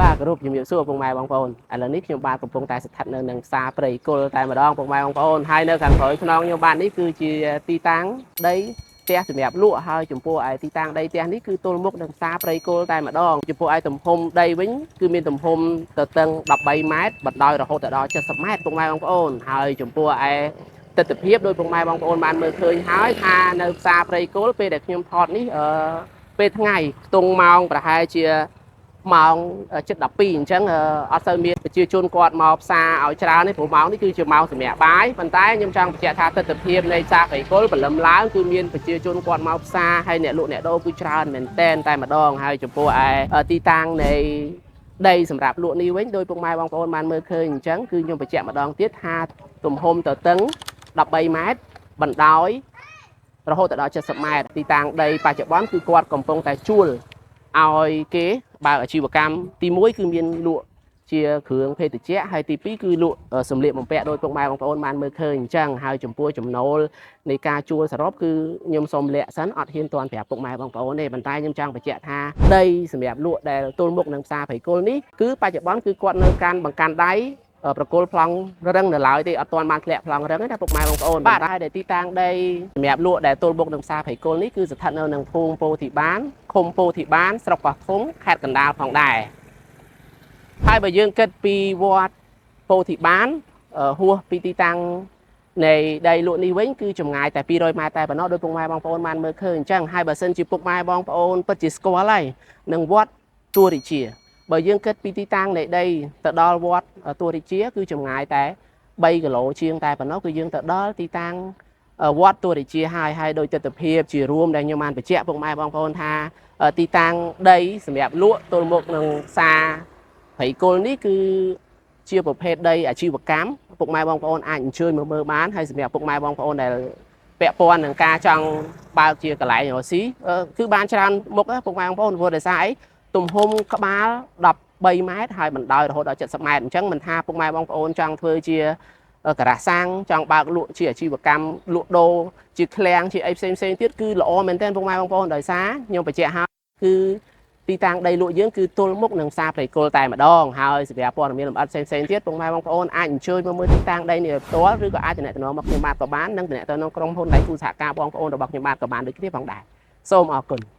បាទគោរពជំរាបសួរពុកម៉ែបងប្អូនឥឡូវនេះខ្ញុំបាទកំពុងតែស្ថិតនៅនឹងផ្សារព្រៃគុលតែម្ដងពុកម៉ែបងប្អូនហើយនៅខាងក្រោយខ្នងខ្ញុំបាទនេះគឺជាទីតាំងដីផ្ទះសម្រាប់លក់ហើយចំពោះឯទីតាំងដីផ្ទះនេះគឺទល់មុខនឹងផ្សារព្រៃគុលតែម្ដងចំពោះឯទំហំដីវិញគឺមានទំហំទទឹង13ម៉ែត្របណ្ដោយរហូតដល់70ម៉ែត្រពុកម៉ែបងប្អូនហើយចំពោះឯទស្សនភាពដោយពុកម៉ែបងប្អូនបានមើលឃើញហើយថានៅផ្សារព្រៃគុលពេលដែលខ្ញុំថតនេះអឺពេលថ្ងៃខ្ទង់ម៉ោងប្រហែលជា ម៉ោងជិត12អញ្ចឹងអត់សូវមានប្រជាជនគាត់មកផ្សារឲ្យច្រើនទេព្រោះម៉ោងនេះគឺជាម៉ោងសម្រាប់បាយប៉ុន្តែខ្ញុំចង់បញ្ជាក់ថាទស្សនភាពនៃផ្សារព្រៃគុលព្រលឹមឡើងគឺមានប្រជាជនគាត់មកផ្សារហើយអ្នកលក់អ្នកដូរគឺច្រើនមែនតែនតែម្ដងហើយចំពោះឯទីតាំងនៃដីសម្រាប់លក់នេះវិញដោយពុកម៉ែបងប្អូនបានមើលឃើញអញ្ចឹងគឺខ្ញុំបញ្ជាក់ម្ដងទៀតថាទំហំទទឹង13ម៉ែត្របណ្ដោយរហូតដល់70ម៉ែត្រទីតាំងដីបច្ចុប្បន្នគឺគាត់កំពុងតែជួល ឲ្យគេបើកអាជីវកម្មទី1គឺមានលក់ជាគ្រឿងភេសជ្ជៈហើយទី2គឺលក់សម្លៀកបំពាក់ដោយពុកម៉ែបងប្អូនបានមើលឃើញអញ្ចឹងហើយចំពោះចំណូលនៃការជួលសរុបគឺខ្ញុំសូមលាក់សិនអត់ហ៊ានទាន់ប្រាប់ពុកម៉ែបងប្អូនទេប៉ុន្តែខ្ញុំចង់បញ្ជាក់ថាដីសម្រាប់លក់ដែលទល់មុខនឹងផ្សារព្រៃគុលនេះគឺបច្ចុប្បន្នគឺគាត់នៅកាន់បង្កាន់ដៃប្រគល់ប្លង់រឹងនៅឡើយទេអត់ទាន់បានធ្លាក់ប្លង់រឹងទេណាពុកម៉ែបងប្អូនបាទហើយដែលទីតាំងដីសម្រាប់លក់ដែលទល់មុខនឹងផ្សារព្រៃគុលនេះគឺស្ថិតនៅនឹងភូមិពោធិបានឃុំពោធិបានស្រុកកោះធំខេត្តកណ្ដាលផងដែរហើយបើយើងគិតពីវត្តពោធិបានហួសពីទីតាំងនៃដីលក់នេះវិញគឺចម្ងាយតែ200ម៉ែត្រតែប៉ុណ្ណោះដោយពុកម៉ែបងប្អូនបានមើលឃើញអញ្ចឹងហើយបើសិនជាពុកម៉ែបងប្អូនពិតជាស្គាល់ហើយនឹងវត្តទួរិជាបើយើងគិតពីទីតាំងនៃដីទៅដល់វត្តទួរិជាគឺចម្ងាយតែ3គីឡូជាងតែប៉ុណ្ណោះគឺយើងទៅដល់ទីតាំងវត្តទួរិជាហើយហើយដោយទស្សនភាពជារួមដែលខ្ញុំបានបញ្ជាក់ពុកម៉ែបងប្អូនថាទីតាំងដីសម្រាប់លក់ទល់មុខនឹងផ្សារព្រៃគុលនេះគឺជាប្រភេទដីអាជីវកម្មពុកម៉ែបងប្អូនអាចអញ្ជើញមកមើលបានហើយសម្រាប់ពុកម៉ែបងប្អូនដែលពាក់ព័ន្ធនឹងការចង់បើកជាកន្លែងរកស៊ីគឺបានច្រើនមុខណាពុកម៉ែបងប្អូនព្រោះដោយសារអីទំហំក្បាល13ម៉ែត្រហើយបណ្ដោយរហូតដល់70ម៉ែត្រអញ្ចឹងមិនថាពុកម៉ែបងប្អូនចង់ធ្វើជាការ៉ាសាំងចង់បើកលក់ជាអាជីវកម្មលក់ដូរជាឃ្លាំងជាអីផ្សេងផ្សេងទៀតគឺល្អមែនទែនពុកម៉ែបងប្អូនដោយសារខ្ញុំបញ្ជាក់ហើយគឺទីតាំងដីលក់យើងគឺទល់មុខនឹងផ្សារព្រៃគុលតែម្ដងហើយសម្រាប់ព័ត៌មានលម្អិតផ្សេងផ្សេងទៀតពុកម៉ែបងប្អូនអាចអញ្ជើញមកមើលទីតាំងដីនេះឲ្យផ្ទាល់ឬក៏អាចទំនាក់ទំនងមកខ្ញុំបាទក៏បាននិងទំនាក់ទំនងក្រុមហ៊ុនដៃគូសហការបងប្អូនរបស់ខ្ញុំបាទក៏បានដូចគ្នាផងដែរសូមអរគុណ។